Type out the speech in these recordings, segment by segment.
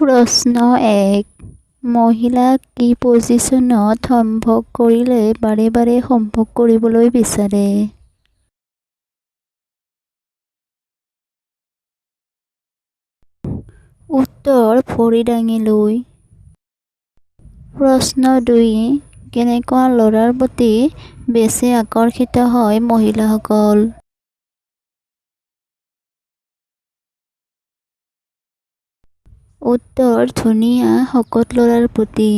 প্ৰশ্ন 1, মহিলাক কি পজিছনত সম্ভোগ কৰিলে বাৰে বাৰে সম্ভোগ কৰিবলৈ বিচাৰে? উত্তৰ, ভৰি দাঙি লৈ। প্ৰশ্ন 2, কেনেকুৱা ল'ৰাৰ প্ৰতি বেছি আকৰ্ষিত হয় মহিলাসকল? উত্তৰ, ধুনীয়া, শকত ল'ৰাৰ প্ৰতি।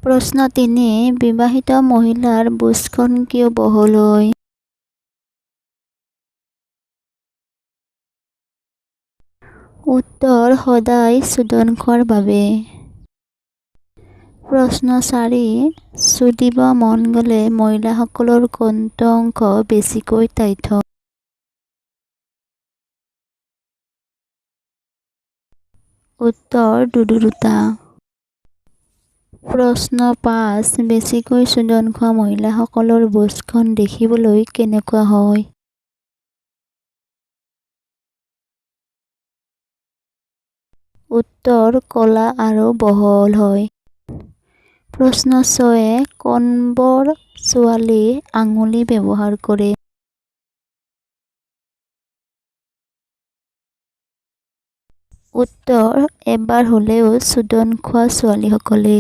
প্ৰশ্ন 3, বিবাহিত মহিলাৰ বুচখন কিয় বহল হয়? উত্তৰ, সদায় চোদন খোৱাৰ বাবে। প্ৰশ্ন 4, চুদিব মন গ'লে মহিলাসকলৰ কোনটো অংশ বেছিকৈ টাইট হয়? উত্তৰ, দুদুৰুটা। প্ৰশ্ন 5, বেছিকৈ চোদন খোৱা মহিলাসকলৰ বুচখন দেখিবলৈ কেনেকুৱা হয়? উত্তৰ, ক'লা আৰু বহল হয়। প্ৰশ্ন 6, কোনবোৰ ছোৱালীয়ে আঙুলি ব্যৱহাৰ কৰে? উত্তৰ, এবাৰ হ'লেও চোদন খোৱা ছোৱালীসকলে।